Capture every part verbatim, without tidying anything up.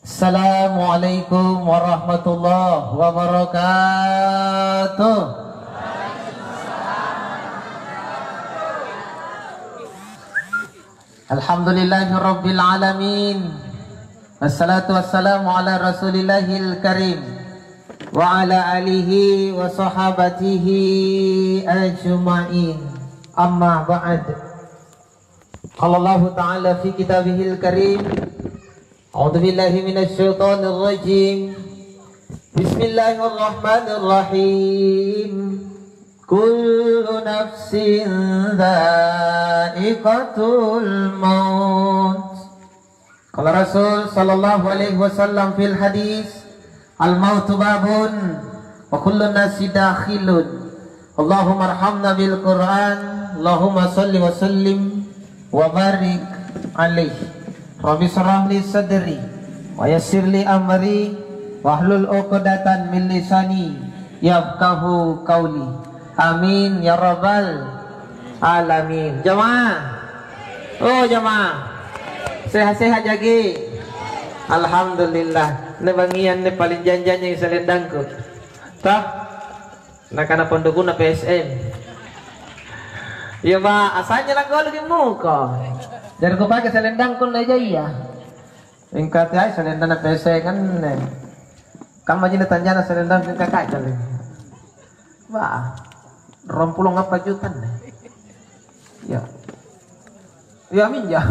Assalamualaikum warahmatullahi wabarakatuh. Alhamdulillahirabbil alamin. Wassalatu wassalamu ala Rasulillahil karim wa ala alihi wa sahabatihi ajmain. Amma ba'd. Qala Allahu ta'ala fi kitabihil karim, a'udzu billahi minasy syaithanir rajim. Bismillahirrahmanirrahim. Kullu nafsin dha'iqatul maut. Qala Rasul sallallahu alaihi wasallam fil hadis, "Al mautu babun wa kullu nasi dakhilun." Allahumma arhamna bil Qur'an. Allahumma salli wa sallim wa barik alaih. Rabbi syrah li sadri wa yassir li amri wahlul uqdatan min lisani yafqahu qauli. Amin ya rabbal alamin. Jamaah. Oh, jamaah. Sehat-sehat jaki? Alhamdulillah. Nebangian ne paling janjanya selendangku. Tah? Nakana pondokuna P S M. Iya, Pak, asanya lagu lagi muko. Jadi kupake selendangku na jaya. Engka teai selendana P S M kan ne. Kamma jina tanjana selendang ke kakak kali. Wah, rong pulo ngapa juta ne. Ya. Ya minja.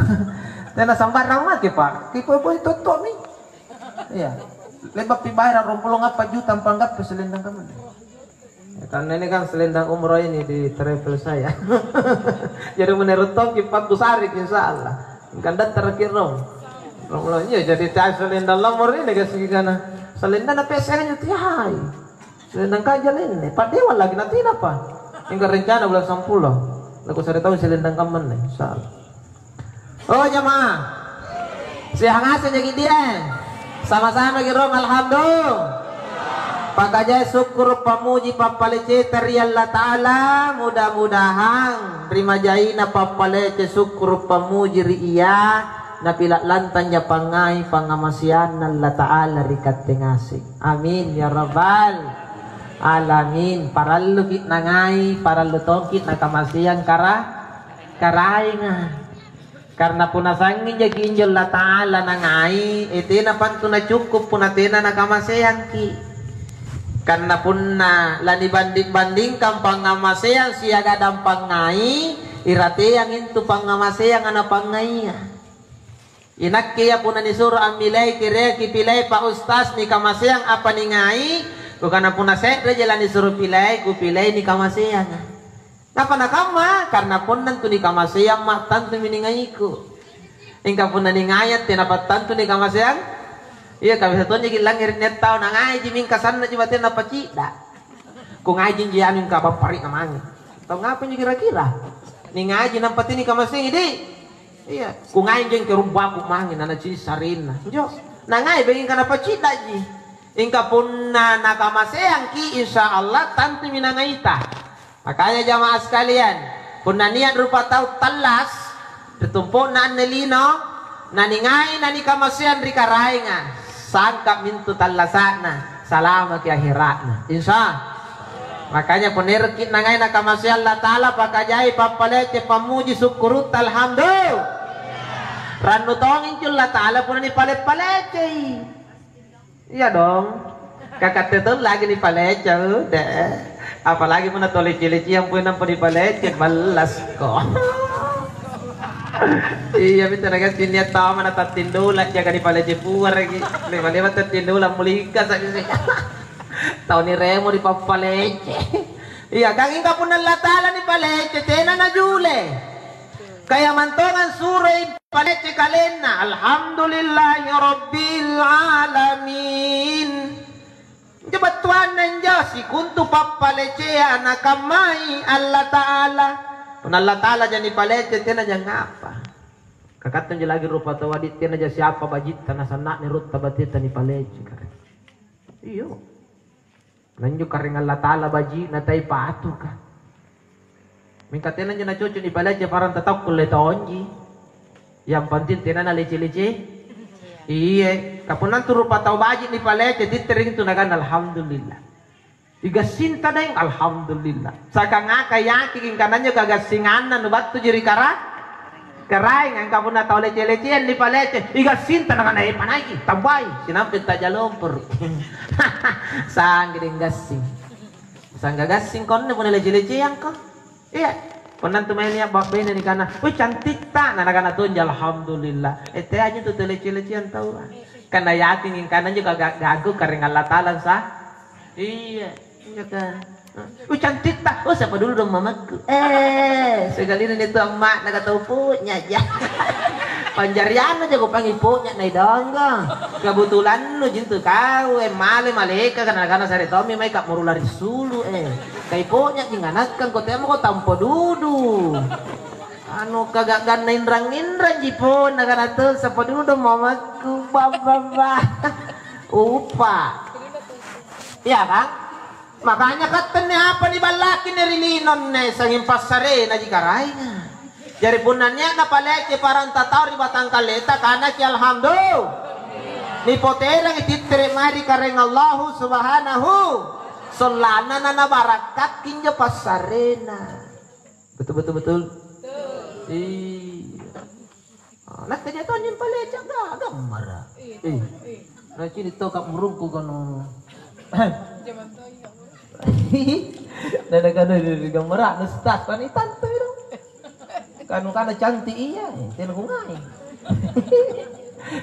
Tena sambarang make, Pak. Kipoi-poi tottomi. Iya. Lebapi bayar rong pulo ngapa juta, ampanggappa selendang kamma. Ya, karena ini kan selendang umroh ini di travel saya. Jadi menurut tongki pakku sarik, insya Allah. Engka dattaraki rong. Rong pulo, iya, jadi cai selendang lamor ini kasih kana. Selendang apa saya nyutiai. Selendang kaja lenne, padewang lagi nanti apa? Engka rencana bulan sampulo. Laku sare tahu selendang kammanne, insya Allah. Oh, jamaah. Siagang ngaseng jaki dia. Sama-sama ki rong, alhamdulillah. Pakajai sukkuru' pammuji pappaleceta ri Allata'ala, mudah-mudahang ri majaina pappalece sukkuru' pammuji ri Ia, napila' lantanja pangngai pangngamaseanna Allata'ala ri katte ngaseng. Amin ya rabbal alamin. Paralluki' nangai, parallu tongki' nakamaseang kara-, karaenga. Karena punna sangnging jaki injo Allata'ala nangai, e, tena pantu nacukku' punna tena nakamaseangki'. Karena punna lanibanding-bandingkang pangngamaseang siagang pangngai, irateang intu pangngamaseanga na pangngaia. Inakke iya punna nisuro ammilei, kereaki pilei pa ustaz nikamaseang apa ningai, kukana punna se'reji lanisuro pilei, kupilei nikamaseanga. Napa nakamma? Karena punna antu nikamaseang ma' tantumi ningaiku. Mingka punna ningaiang tenapa tantu nikamaseang, iya, ka biasa tonjaki langngere' nia' tau nangaiji mingka sannaji batena pacidda'. Kungaiji injo anu mingka pappari'na mange. Tau ngapa injo kira-kira? Ningaiji nampa tena nikamaseangi, di'? Iya, kungai injo engke rumbaku mange nanaci sarinna. Injo, nangai benging kana pacidda'ji. Mingka punna nakamaseangki, insya Allah tantumi nangaita. Makanya jamaah sekalian, punna nia' rupa tau tallas ri tumpo'na anne lino, naningai nanikamaseang ri Karaenga, sangka' mintu tallasa'na, salamaki ahera'na. Insya. Makanya punna eroki' nangai nakamaseang Allata'ala, pakajai pappalece pammuji sukkurutta, alhamdulillah. Rannu tongi injo Allata'ala punna nipale-palecei. Iya dong. Kakatte to lagi nipalece, deh. Apalagi punna tau leci-leciang pole nampa nipalece, ballasko. Iya, mintu nagassi nia' tau mana tattindula jaga nipalece puaraki. Lema-lema tattindula mulika sa'gi. Tau niremo nipappalece. Iya, kang ingka punna Allata'ala nipalece, tena najule. Kaya mantongang suroi palece kalenna, "Alhamdulillahirabbil alamin." Injo battuanna injo sikontu pappaleceang nakammai Allata'ala. Punna Allata'alaja nipalece, tenaja ngapa. Kakatte injo lagi rupa tau adi', tenaja siapa bajitta na sanna'na rutta bateta nipalece. Iyo. Na injo Karaeng Allata'ala baji'na, tai patuka. Mingka tena injo nacocok nipalece, parang tatau kulle tonji. Yang penting tena nalece-lece. Iye, kapunna antu rupa tau baji' nipalece, tittereng tu nakana, "Alhamdulillah." Igassinta daeng, "Alhamdulillah." Sakangaka yaking kananjo kagassinganna nubattuji ri kara-, karaeng, angka punna tau lece-leceang nipalece, igassinta nakana, "Eh, panaiki, tambai, sinampe tajalomporo." Sangge deng gassing. Sangga gassing konne punna lece-leceangko. Iya. Punna antu mae nia' babbene nikana, "Wih, cantikta." Na nakana tonja, "Alhamdulillah." Eh, teaji tu lece-leceang taua. Karena yakin ingkana juga ga-, gagu kareng Allata'ala sa. Iya, iya kan. "Wih, cantikta." "Oh, sapa dulu dong mamakku?" Eh, sekalina nia' tu amma' nakatau punya ja. Panjarianna jago pangi punya na idonggo. Kebetulan nu jintu kau, eh, male maleka kana-kana sare tommi mai ka murula ri sulu, eh. Kai ponya jinganakkang ko temo ko tampo dudu. Anu kagagganna inrang-inrang ji pona kana to sapa dudu mamakku, babba. Upa. Iya kan? Makanya kattenne apa niballaki ne ri linonne sanging passarena ji karaenga. Jari punna nia' napalece paranta tau ri batangkalleta, kanaki, "Alhamdulillah." Nipoterangi tittere' mae ri Karaeng Allahu Subhanahu. Sollanna nanabarakkakki injo passarena. Betul, betul, betul? Iya. Ah, nakke ja tonji palece ga-, gammara. Iya. Nacini' to kammurungku kono. Nana kana ri gammara, Ustaz, pani tantu itu. Kanu kana cantik iya, eh, tena kungai.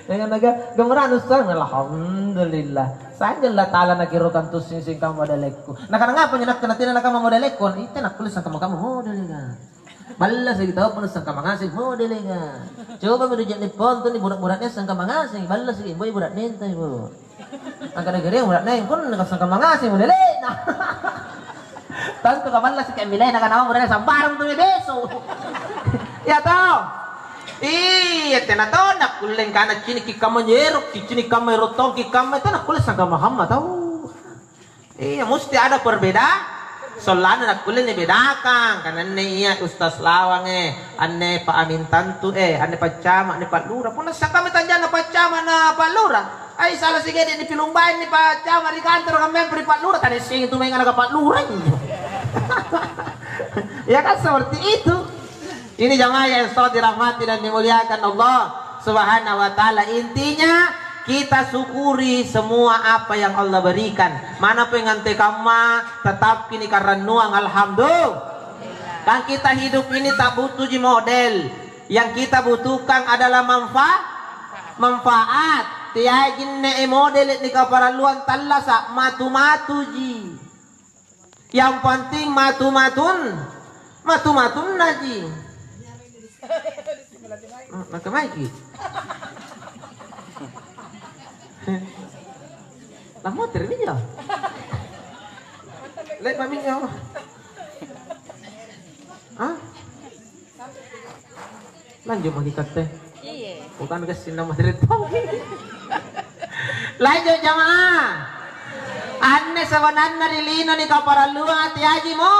Dengan naga gammara, Ustaz, alhamdulillah. Sanja Allah Ta'ala nakirokang tussing singkamma modalekku. Nakana ngapa nyo nakke natena nakamma modalekku? Itte nakkulle sangkamma-kamma modaleka. Ballasaki tau punna sangkamma ngaseng modelenga. Coba mi ri je'ne' pontong ni bura'-bura'ne sangkamma ngaseng, ballasaki boe bura'nenta ibu. Angkana gereang bura'ne pun sangkamma ngaseng modele'na. Tantu kaballasaki ammilaina kana bura'ne sambarang tu beso. Iya to? Iya, tena tona kulle kana ciniki kamma nyerok, cicini kamma ero tongki kamma tena kulle sangkamma hamma tau. Iya, musti ada perbeda-, sollanna nakkulle nibedakang. Karena anne iya Ustaz Lawange, anne Pak Amin Tantu, eh, anne Pak Camat, anne Pak Lurah. Punna sakami tanjanna Pak Camat na Pak Lurah, ai sala sigede nipilumbai ni Pak Camat ri kantor, kammempo ri Pak Lurah, tanissengi tu maeng anaka Pak Lurah. Ya kan seperti itu. Ini jamaah yang selalu dirahmati dan dimuliakan Allah Subhanahu wa Ta'ala. Intinya, kita syukuri semua apa yang Allah berikan. Mana pengantekamma, tetap kini karannuang, alhamdulillah. Kan kita hidup ini tak butuh ji model. Yang kita butuhkan adalah manfa-, manfaat. Tiai jinne model ni kaparalluang tallasa, matu-matu ji. Yang penting matu-matun-, matu-matunna ji. Hmm, nakamaiki. Lamotere minjo. Le'ba minjo. Hah? Lanjut maki katte. Iya. Bukan ke sinna madre tau. Lanjut jamaah. Anne sebenarna ri lino nikaparalluang ati haji mo.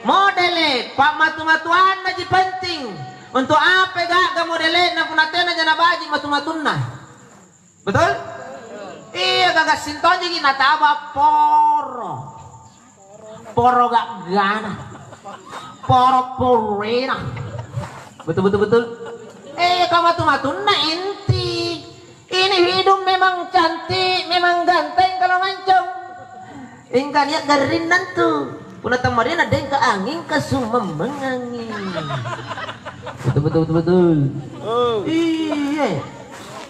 Modele, pa'matu-matuanna ji penting. Untuk apa gaga modele na punna tena jana baji matu-matunna? Betul? Iya, gagassing tonjiki nataba poro. Poro ga'gana. Poro porena. Betul, betul, betul. Eh, kamatu-matunna inti. Ini hidup memang cantik, memang ganteng kalau mancung. Engka nia' garrinna antu. Punna tammarena dengka anging, kasumammengangi. Betul, betul, betul, betul. Oh. Iya.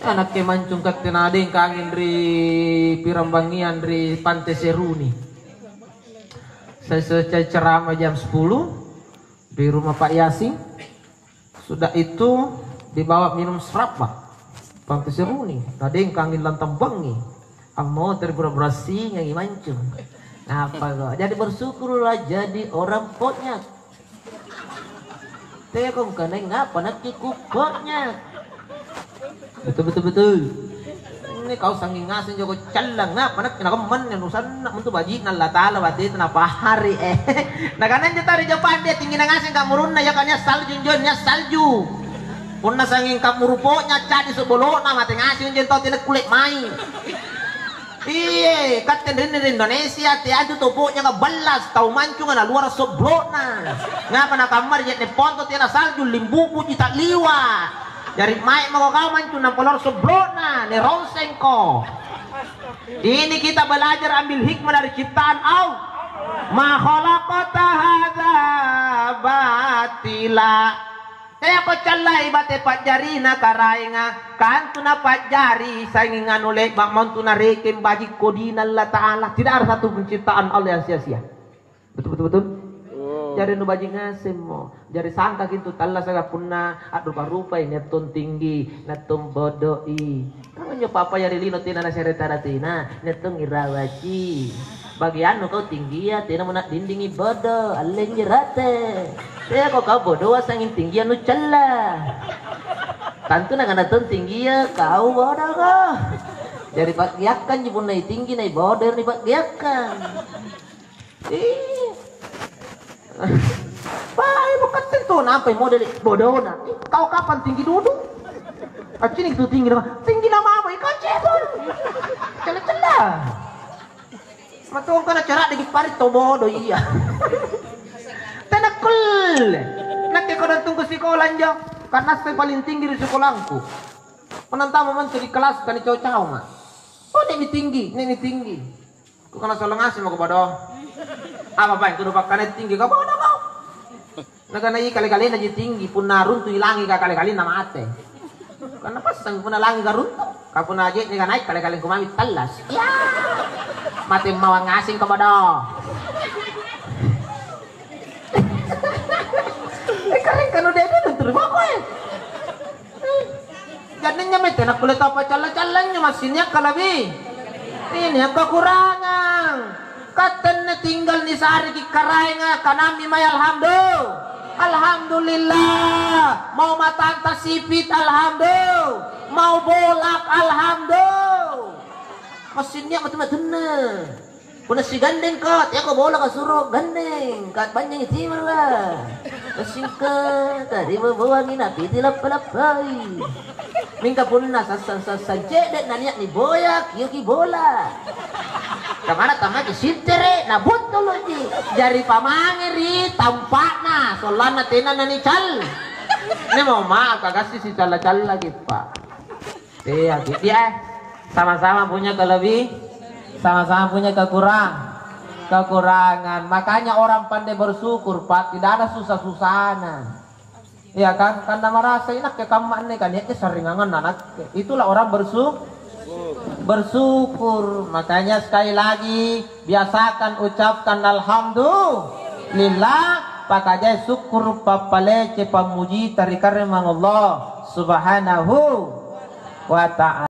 Anakke mancung katte nadengka anging ri pirambangian ri Pante Seruni. Saya selesai ceramah jam sepuluh di rumah Pak Yasin. Sudah itu dibawa minum serapah. Pante Seruni, nadengkangi lantang bangi. Ammotere pura-pura singangi mancung. Apa kok? Jadi bersyukurlah jadi orang ponyok. Teko kanai ngapa nakke ku ponyok. Betul, betul, betul. Ini kau sanging ngaseng joko callang ngapa nakke nakammanne nusanna untuk baji'na Allah Ta'ala bateta napahari, eh. Nakana injo tau ri Jepang dia tinggi na ngaseng kamurunna, ya kan, ya salju injo, ya salju. Punna sanging kammuru po'nya ca'di sobbolo'na, mate ngaseng anjo tau tena kulle mai. Iye, katte rinni ri Indonesia, teatu tau po'nya kaballas, tau mancunga naluara sobbolo'na. Ngapa nakammari je'ne ponto tena salju limbubuji ta'liwa. Jari mae mako kau mancu nampa luara sobbolo'na, neronsengko. Ini kita belajar ambil hikmah dari ciptaan Allah. Ma khalaqta hadza batila. Teako callai bate pa'jarina Karaenga, kantu napa'jari sanging anu le'ba' montu narekeng baji' kodina Allata'ala. Tidak ada satu penciptaan Allah yang sia-sia. Betul, betul, betul? Jari nubaji' ngasemmo. Jari sangkaki antu tallasaka punna a'rupa-rupai, nia' tong tinggi, nia' tong bodo'i. Kang anjo pa'paya ri lino tena nasere tana tena, nia' tongi rawaki. Bagiannu kau tinggia, tena muna'dindingi bodo, allengi rate. Teako kau bodoa sanging tinggia nucalla. Tantu nakana tong tinggia, kau bodoko. Jari pa'geakkanji punna itinggi na ibodo nipa'geakkang. Ih. Bae bukatte to nampai model bodona. Ih, kau kapang tinggi dudu? Accini tu tinggi nama. Tinggi nama apa? Ikau cebol. Cella-cella. Matongka na cara dikit parit to bodo iya. Tena kulle. Nakke kodong tunggu sikola anjo. Karena saya paling tinggi di sekolahku. Menantama mantu di kelas kani cau-cau ma. Oh, nek tinggi, nek tinggi. Kukana solang ngaseng mako bodo. Apa paeng kudu pakkana tinggi ka bodo kau. Nakana i kale-kalena ji tinggi, punna runtu i langi ka kale-kalena mate. Karena passang punna langi ka runtu, ka punna je'ne ka naik kale-kaleng kumami tallas. Ya. Mate mawang ngaseng ka bodo. Eh, karen kanu dede nuntu ri boko, eh. Jari injo mae tena kulle tau pacalla-calla injo, massing nia' kalabi-, ini kekurangan. Katte anne tinggal nisareki Karaenga, kanammi mae alhamdulillah. Alhamdulillah. Mau matanta sipit, alhamdulillah. Mau bolak, alhamdulillah. Massing nia' matu-matunna. Punna sigandengko, teako bolaka suro gandeng, ka banjingi timanga. Massingka, tariboboangi napiti lappa-lappai. Mingka punna sassang-sassang cedde' nania' niboya, kioki bola. Kamana tammaki sintere', nabuttuluji. Jari pamange ri tampa'na, sollanna tena nanical. Ini mohon maaf, kagassi sicalla-callaki, Pak. Iya, ki-, iya, eh. Sama-sama punya kelebi-, sama-sama punya kekurang-, kekurangan. Makanya orang pandai bersyukur, Pak, tidak ada susah-susahna. Iya kan? Karena merasa inakke kamma anne kan, niakke sarringanganna nakke. Itulah orang bersyuk-, bersyukur. Makanya sekali lagi, biasakan ucapkan alhamdulillah, pakajai syukur, pappalece, pammujita ri Karaeng Allah Subhanahu wa Ta'ala.